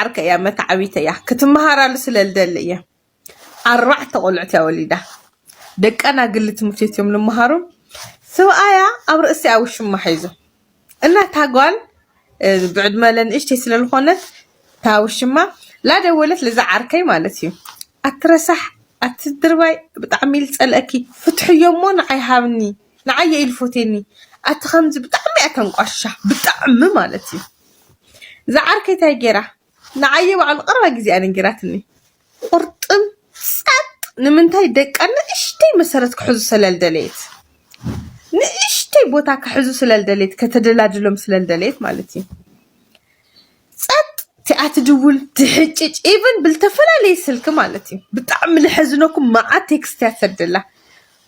ዓርከይ እያ፣ መተዓቢተይ እያ፣ ክትመሃራሉ ስለ ልደሊ እየ። ኣርባዕተ ቆልዑት እያ ወሊዳ። ደቃ ናግሊ ትምህርቲ ቤት እዮም ልመሃሩ። ስብኣያ ኣብ ርእሲኣ ውሽማ ሒዙ እና እታ ጓል ብዕድመ ለንእሽተይ ስለ ዝኾነት እታ ውሽማ ላደወለት ለዛ ዓርከይ ማለት እዩ። ኣትረሳሕ፣ ኣትድርባይ፣ ብጣዕሚ ኢል ጸልእኪ፣ ፍትሕዮ እሞ ንዓይ ሃብኒ፣ ንዓየ ኢል ፎቴኒ፣ ኣቲ ከምዚ ብጣዕሚ እያ ተንቋሻ፣ ብጣዕሚ ማለት እዩ። እዛ ዓርከይ እንታይ ገይራ? ንዓየ ባዕሉ ቀረባ ግዜ እያ ነጊራትኒ። ቁርጥም ጸጥ። ንምንታይ ደቃ ንእሽተይ መሰረት ክሕዙ ስለልደለየት፣ ንእሽተይ ቦታ ክሕዙ ስለልደለየት፣ ከተደላድሎም ስለልደለየት ማለት እዩ። ጸጥ። እቲኣ ትድውል ትሕጭጭ፣ ኢቨን ብልተፈላለየ ስልኪ ማለት እዩ። ብጣዕሚ ልሐዝነኩም፣ መዓት ቴክስት እያ ትሰደላ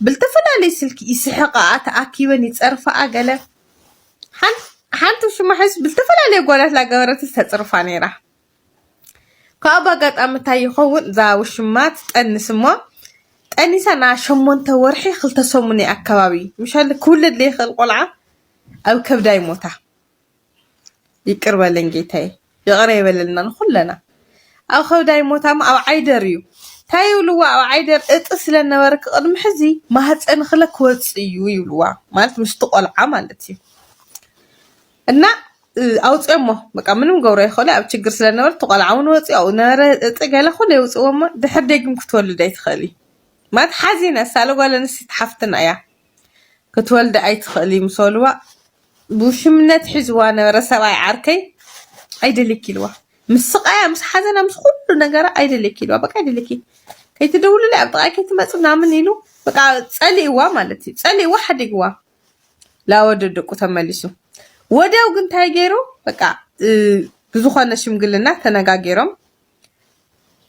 ብልተፈላለየ ስልኪ። ይስሕቃ፣ ተኣኪበን ይጸርፋ ገለ። ሓንቲ ሽማሒስ ብልተፈላለየ ጓላት ላገበረት ተጽርፋ ነይራ። ካብ ኣጋጣሚ እንታይ ይኸውን፣ እዛ ውሽማ ትጠንስ እሞ፣ ጠኒሳ ና ሸሞንተ ወርሒ፣ ክልተ ሰሙን ኣካባቢ፣ ምሻል ክውለድ ለይኽእል ቆልዓ ኣብ ከብዳ ይሞታ። ይቅር በለን ጌታዬ፣ ይቅረ ይበለልና ንኩለና። ኣብ ከብዳ ይሞታ እሞ ኣብ ዓይደር እዩ። እንታይ ይብልዋ፣ ኣብ ዓይደር እጢ ስለነበረ ክቅድሚ ሕዚ ማህፀን ክለ ክወፅእ እዩ ይብልዋ፣ ማለት ምስቲ ቆልዓ ማለት እዩ። እና ኣውፅኦሞ፣ በቃ ምንም ገብሮ ይኽእሉ። ኣብ ችግር ስለነበረ እቲ ቆልዓ እውን ወፂኡ፣ ኣብኡ ነበረ እጢ ገለ ኩሉ የውፅዎ እሞ ድሕር ደጊም ክትወልድ ኣይትኽእል እዩ። ማለት ሓዚነ፣ ሳለ ጓል ኣንስተይቲ ሓፍትና እያ፣ ክትወልድ ኣይትኽእል እዩ ምስ በልዋ፣ ብውሽምነት ሒዝዋ ነበረ ሰብኣይ ዓርከይ። ኣይደልየኪ ኢልዋ፣ ምስ ስቃያ፣ ምስ ሓዘና፣ ምስ ኩሉ ነገራ ኣይደልየኪ ኢልዋ። በቃ ኣይደልየኪ፣ ከይትደውልለይ፣ ኣብ ጥቓይ ከይትመፂ ምናምን ኢሉ፣ በቃ ጸሊእዋ ማለት እዩ። ጸሊእዋ፣ ሓዲግዋ ላወደ ደቁ ተመሊሱ። ወዲያው ግን እንታይ ገይሩ፣ በቃ ብዝኾነ ሽምግልና ተነጋጊሮም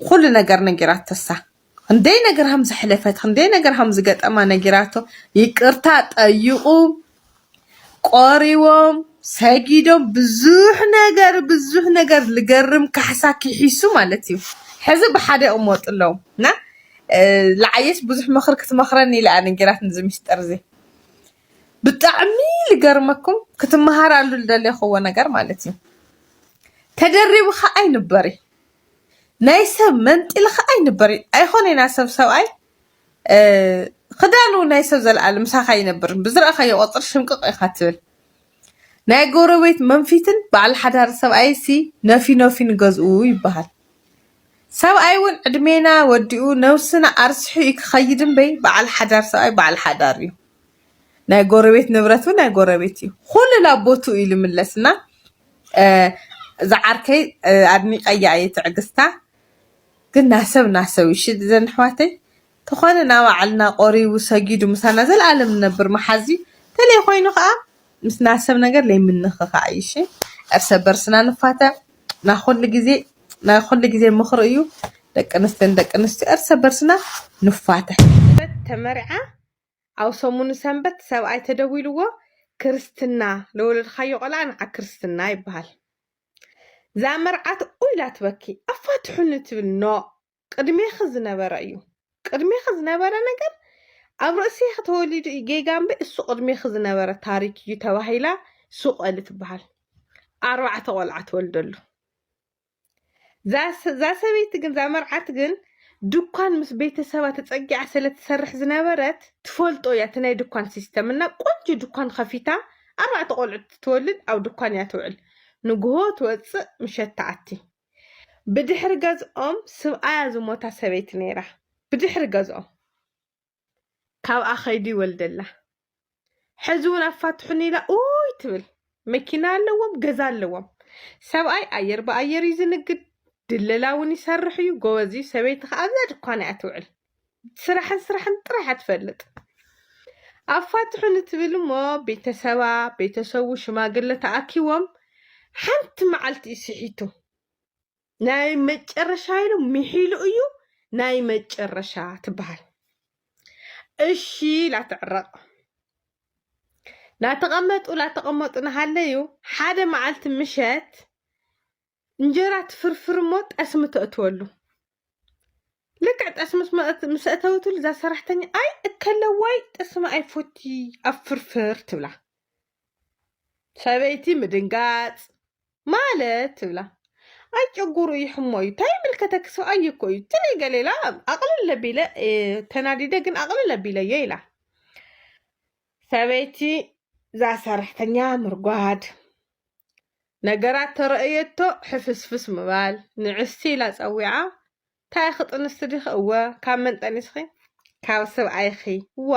ኩሉ ነገር ነጊራቶ እሳ። ክንደይ ነገር ከም ዘሕለፈት፣ ክንደይ ነገር ከም ዝገጠማ ነጊራቶ። ይቅርታ ጠይቁ፣ ቆሪዎም፣ ሰጊዶም፣ ብዙሕ ነገር፣ ብዙሕ ነገር ልገርም ካሕሳ ኪሒሱ ማለት እዩ። ሕዚ ብሓደ ይቕመጡ ኣለዉ እና ልዓየስ ብዙሕ ምኽሪ ክትመኽረኒ ኢለ እያ ነጊራትኒ እዚ ሚስጥር እዚ። ብጣዕሚ ልገርመኩም፣ ክትመሃራሉ ልደለኹዎ ነገር ማለት እዩ። ተደሪቡ ኸዓ ኣይንበሪ፣ ናይ ሰብ መንጢሊ ኸዓ ኣይንበሪ። ኣይኾነ ኢና ሰብ ሰብኣይ ክዳኑ ናይ ሰብ ዘለኣለ ምሳኻ ይነብር፣ ብዝረኣኻዮ ቆፅሪ ሽምቅቕ ኢኻ ትብል። ናይ ጎረቤት መንፊትን በዓል ሓዳር ሰብኣይሲ ነፊ ነፊ ንገዝኡ ይበሃል። ሰብኣይ እውን ዕድሜና ወዲኡ ነብስና ኣርስሑ እዩ ክኸይድ እምበይ፣ በዓል ሓዳር ሰብኣይ በዓል ሓዳር እዩ። ናይ ጎረቤት ንብረት እውን ናይ ጎረቤት እዩ። ኩሉ ናብ ቦትኡ እዩ ልምለስ እና እዛ ዓርከይ ኣድኒቀያ እየ ትዕግስታ። ግን ናሰብ ናሰብ እዩ ሽድ ዘን ኣሕዋተይ። ተኾነ ናባዕልና ቆሪቡ ሰጊዱ ምሳና ዘለኣለም ንነብር መሓዚ ተለይ ኮይኑ ከዓ ምስ ናሰብ ነገር ለይምንኽኻዕ እዩ። እሺ እርሰ በርስና ንፋተ። ናይ ኩሉ ግዜ ናይ ኩሉ ግዜ ምኽሪ እዩ። ደቂ ኣንስትዮን ደቂ ኣንስትዮ እርሰ በርስና ንፋተ። ተመሪዓ ኣብ ሰሙኑ ሰንበት ሰብኣይ ተደዊልዎ ክርስትና ለወለድካዮ ቆልዓ ንዓ ክርስትና ይበሃል። እዛ መርዓት ኡይ ኢላ ትበኪ፣ ኣፋትሑኒ ትብል። ኖ፣ ቅድሜኺ ዝነበረ እዩ። ቅድሜኺ ዝነበረ ነገር ኣብ ርእሲኺ ተወሊዱ እዩ ጌጋ እምበይ፣ እሱ ቅድሜኺ ዝነበረ ታሪክ እዩ ተባሂላ ሱቕ በሊ ትበሃል። ኣርባዕተ ቆልዓ ትወልደሉ። እዛ ሰበይቲ ግን፣ እዛ መርዓት ግን ድኳን ምስ ቤተሰባ ተጸጊዓ ስለ ትሰርሕ ዝነበረት ትፈልጦ እያ እቲ ናይ ድኳን ሲስተም እና ቆንጆ ድኳን ከፊታ ኣርባዕተ ቆልዑት ትወልድ ኣብ ድኳን እያ ትውዕል። ንግሆ ትወጽእ ምሸት ትኣቲ። ብድሕሪ ገዝኦም ስብኣያ ዝሞታ ሰበይቲ ነይራ። ብድሕሪ ገዝኦም ካብኣ ከይዱ ይወልደላ። ሕዚ እውን ኣፋትሑኒ ኢላ ኡይ ትብል። መኪና ኣለዎም፣ ገዛ ኣለዎም። ሰብኣይ ኣየር ብኣየር እዩ ዝንግድ፣ ድለላ እውን ይሰርሕ እዩ፣ ጎበዝ እዩ። ሰበይቲ ከዓ ኣብዛ ድኳን እያ ትውዕል። ስራሕን ስራሕን ጥራሕ እያ ትፈልጥ። ኣፋትሑኒ ትብል እሞ ቤተሰባ፣ ቤተሰቡ፣ ሽማግለ ተኣኪቦም ሓንቲ መዓልቲ እዩ ስሒቱ። ናይ መጨረሻ ኢሉ ምሒሉ እዩ ናይ መጨረሻ ትበሃል። እሺ ኢላ ትዕረቕ። ናተቐመጡ ላተቐመጡ ናሃለዩ ሓደ መዓልቲ ምሸት እንጀራ ትፍርፍር እሞ ጠስሚ ተእትወሉ። ልክዕ ጠስሚ ምስ መእት-፣ ምስ እተወትሉ እዛ ሰራሕተኛ ኣይ እከለዋይ ጠስሚ ኣይፎቲ ኣብ ፍርፍር ትብላ። ሰበይቲ ምድንጋጽ ማለት ትብላ። ኣይጨጉሩ እዩ ሕሞ እዩ፣ እንታይ ይምልከተኪ? ሰብኣይ እኮ እዩ። ትለይ ገለ ኢላ ኣቕልል ኣቢለ፣ እ፣ ተናዲደ ግን ኣቕልል ኣቢለዮ ኢላ። ሰበይቲ እዛ ሰራሕተኛ ምርጓድ፣ ነገራት ተረእየቶ ሕፍስፍስ ምባል፣ ንዕስቲ ኢላ ጸዊዓ፣ እንታይ ኢኺ ጥንስቲ ዲኺ? እወ፣ ካብ መን ጠኒስኺ? ካብ ሰብኣይኺ። ዋ፣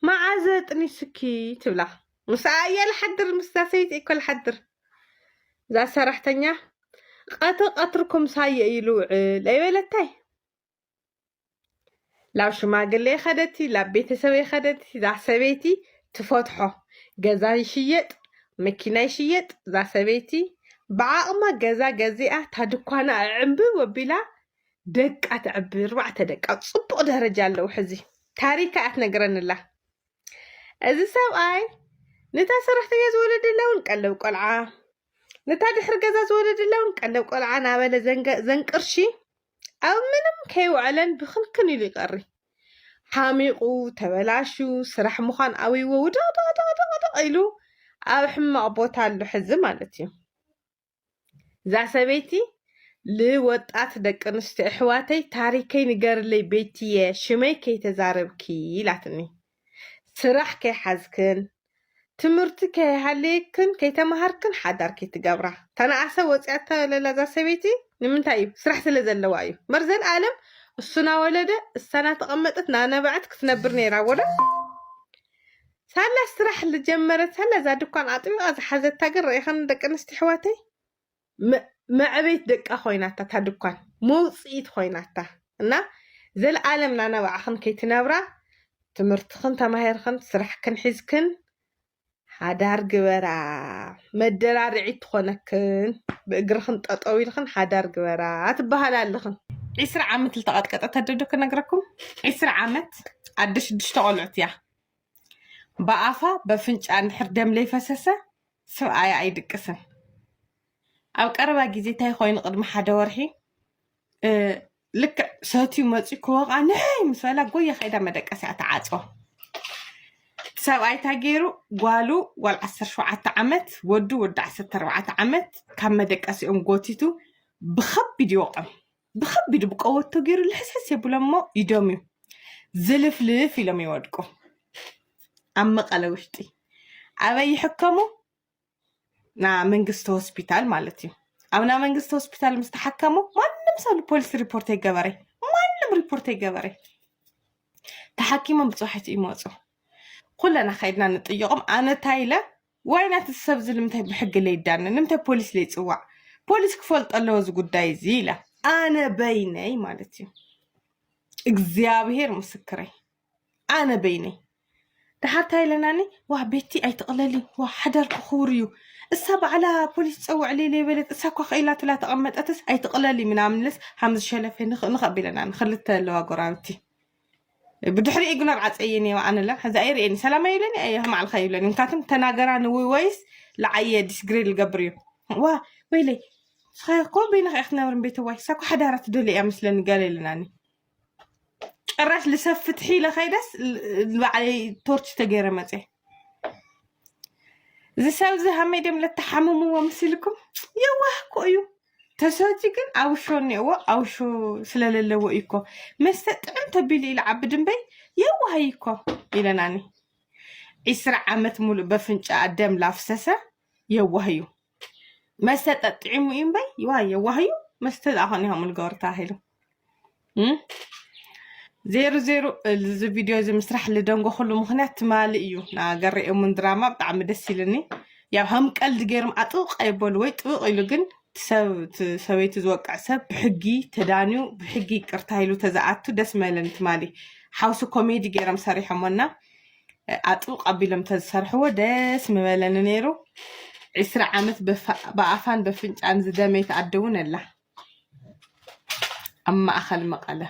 መዓዘ ጥኒስኪ? ትብላ። ምስኣ እየ ልሓድር፣ ምስዛ ሰበይቲ እኮ ልሓድር። እዛ ሰራሕተኛ፣ ቀትሪ ቀትርኩም ሳየ እዩ ልውዕል ኣይበለታይ። ላብ ሽማግሌ ከደቲ፣ ላብ ቤተሰበይ ከደቲ፣ እዛ ሰበይቲ ትፈትሖ። ገዛ ይሽየጥ፣ መኪና ይሽየጥ፣ እዛ ሰበይቲ ብዓቕማ ገዛ ገዚኣ፣ እታ ድኳና ኣዕንብብ ኣቢላ፣ ደቃ ተዕቢ፣ ኣርባዕተ ደቃ፣ ጽቡቕ ደረጃ ኣለዉ ሕዚ። ታሪካ እያ ትነግረንላ። እዚ ሰብኣይ ነታ ሰራሕተኛ ዝወለደላ እውን ቀለብ ቆልዓ፣ ነታ ድሕሪ ገዛ ዝወለደላ እውን ቀለብ ቆልዓ እናበለ ዘንገ-፣ ዘንቅርሺ ኣብ ምንም ከይውዕለን ብኽንክን ኢሉ ይቐሪ። ሓሚቑ፣ ተበላሹ፣ ስራሕ ምዃን ኣብይዎ፣ ውድቕድቕድቕድቕ ኢሉ ኣብ ሕማቕ ቦታ ኣሎ ሕዚ ማለት እዩ። እዛ ሰበይቲ፣ "ልወጣት ደቂ ኣንስትዮ ኣሕዋተይ ታሪከይ ንገርለይ ቤትየ፣ ሽመይ ከይተዛረብኪ" ኢላትኒ። ስራሕ ከይሓዝክን፣ ትምህርቲ ከይሃለየክን፣ ከይተማሃርክን ሓዳር ከይትገብራ። ተነኣሰ ወፂኣቶ ለላ እዛ ሰበይቲ ንምንታይ እዩ? ስራሕ ስለ ዘለዋ እዩ። እምበር ዘልኣለም እሱ ናወለደ፣ እሳ ናተቐመጠት፣ ናነበዐት ክትነብር ነይራ ወደ። ሳላ ስራሕ ልጀመረት፣ ሳላ እዛ ድኳን ኣጥቢቓ ዝሓዘታ ግን ርኢኸን ደቂ ኣንስትዮ ኣሕዋተይ? መ-፣ መዕበይት ደቃ ኮይናታ፣ እታ ድኳን መውፅኢት ኮይናታ። እና ዘልኣለም ናናባዕኽን ከይትነብራ፣ ትምህርትኽን ተማሂርኽን፣ ስራሕክን ሒዝክን፣ ሓዳር ግበራ። መደራርዒት ትኾነክን፣ ብእግርኽን ጠጠው ኢልኽን ሓዳር ግበራ ትበሃላ ኣለኽን። ዒስራ ዓመት ልተቐጥቀጠት ኣደ ዶ ክነግረኩም? ዒስራ ዓመት ኣደ ሽዱሽተ ቆልዑት እያ። ብኣፋ በፍንጫ እንድሕር ደም ለይፈሰሰ ሰብኣያ ኣይድቅስን። ኣብ ቀረባ ግዜ እንታይ ኮይኑ፣ ቅድሚ ሓደ ወርሒ፣ እ፣ ልክዕ ሰትዩ መፂኡ ክወቕዓ ንሕይ ምስ በላ ጎያ ከይዳ መደቀሲኣ ተዓፅዋ። እቲ ሰብኣይ እንታይ ገይሩ? ጓሉ፣ ጓል ዓሰርተ ሸውዓተ ዓመት፣ ወዱ፣ ወዲ ዓሰርተ ኣርባዕተ ዓመት፣ ካብ መደቀሲኦም ጎቲቱ ብኸቢድ ይወቕዖም። ብኸቢድ ብቀወቶ ገይሩ ልሕስሕስ የብሎም እሞ ይደምዩ። ዝልፍልፍ ኢሎም ይወድቁ። ኣብ መቐለ ውሽጢ ኣበይ ይሕከሙ? ና መንግስቲ ሆስፒታል ማለት እዩ። ኣብ ና መንግስቲ ሆስፒታል ምስ ተሓከሙ ማንም ሰብ ንፖሊስ ሪፖርት ኣይገበረ። ማንም ሪፖርት ኣይገበረ። ተሓኪሞም ብፅባሒቱ ይመፁ። ኩለና ከይድና ንጥይቖም። ኣነ እንታይ ኢለ፣ ዋይ ናቲ ሰብ እዚ ንምንታይ ብሕጊ ለይዳነ? ንምንታይ ፖሊስ ለይፅዋዕ? ፖሊስ ክፈልጦ ኣለዎ እዚ ጉዳይ እዚ ኢለ። ኣነ በይነይ ማለት እዩ። እግዚኣብሄር ምስክረይ። ኣነ በይነይ። ደሓር እንታይ ኢለናኒ? ዋ ቤቲ ኣይትቕለሊ፣ ዋ ሓዳር ክኽውር እዩ። እሳ ባዕላ ፖሊስ ጸውዕለይ ለይበለት፣ እሳ እኳ ክኢላ ትላ ተቐመጠትስ ኣይትቕለሊ ምናምን ኢለስ ሃምዚ ሸለፈ ንኽ-፣ ንኽ ኣቢለና ንኽልተ ኣለዋ ጎራብቲ። ብድሕሪኡ ግን ኣብ ዓፀየ ነዋ ኣነለ፣ ሕዚ ኣይርእየኒ፣ ሰላም ኣይብለኒ፣ ኣየ ማዕልኻ ይብለኒ። ምክንያቱም ተናገራ ንውይ ወይስ ለዓየ ዲስግሬድ ልገብር እዩ። ዋ ወይለይ፣ ንስኻ እኮ በይንኻ ኢኻ ክትነብር ቤተዋይ፣ እሳ እኮ ሓዳራ ትደሊ እያ መስለኒ ገለ ኢለናኒ። ጭራሽ ልሰብ ፍትሒ ኢለ ከይደስ ል-፣ ንባዕለይ ቶርች ተገይረ መፅየ። እዚ ሰብ እዚ ሃመይ ድዮም ለተሓምምዎ ምስ ኢልኩም፣ የዋህ እኮ እዩ። ተሰትዩ ግን ኣውሾ እኒኦዎ፣ ኣውሾ ስለለለዎ እዩ እኮ። መስተ ጥዕም ተቢሉ ኢሉ ዓቢ ድንበይ የዋህ እዩ እኮ ኢለናኒ። ዒስራ ዓመት ሙሉእ በፍንጫ ደም ላፍሰሰ የዋህ እዩ። መስተ ጠጥዒሙ እዩ እምበይ፣ ይዋ የዋህ እዩ። መስተ ዝኣኸነ ይኸም ልገብር ተባሂሉ። እም? ዜሩ ዜሩ፣ እዚ ቪድዮ እዚ ምስራሕ ልደንጎ ኩሉ ምኽንያት ትማሊ እዩ። ናገር እሙን ድራማ ብጣዕሚ ደስ ኢልኒ። ያው ሃም ቀልዲ ገይሮም ኣጥብቕ ኣይበሉ ወይ ጥብቕ ኢሉ፣ ግን ሰብ፣ እቲ ሰበይቲ ዝወቅዕ ሰብ ብሕጊ ተዳንዩ፣ ብሕጊ ይቅርታ ኢሉ ተዝኣቱ ደስ መለን ትማሊ። ሓውሲ ኮሜዲ ገይሮም ሰሪሖሞና፣ ኣጥብቕ ኣቢሎም ተዝሰርሕዎ ደስ ምበለኒ ነይሩ። ዒስራ ዓመት በፋ-፣ ብኣፋን በፍንጫን ዝደመየት ኣደ እውን ኣላ ኣብ ማእኸል መቐለ።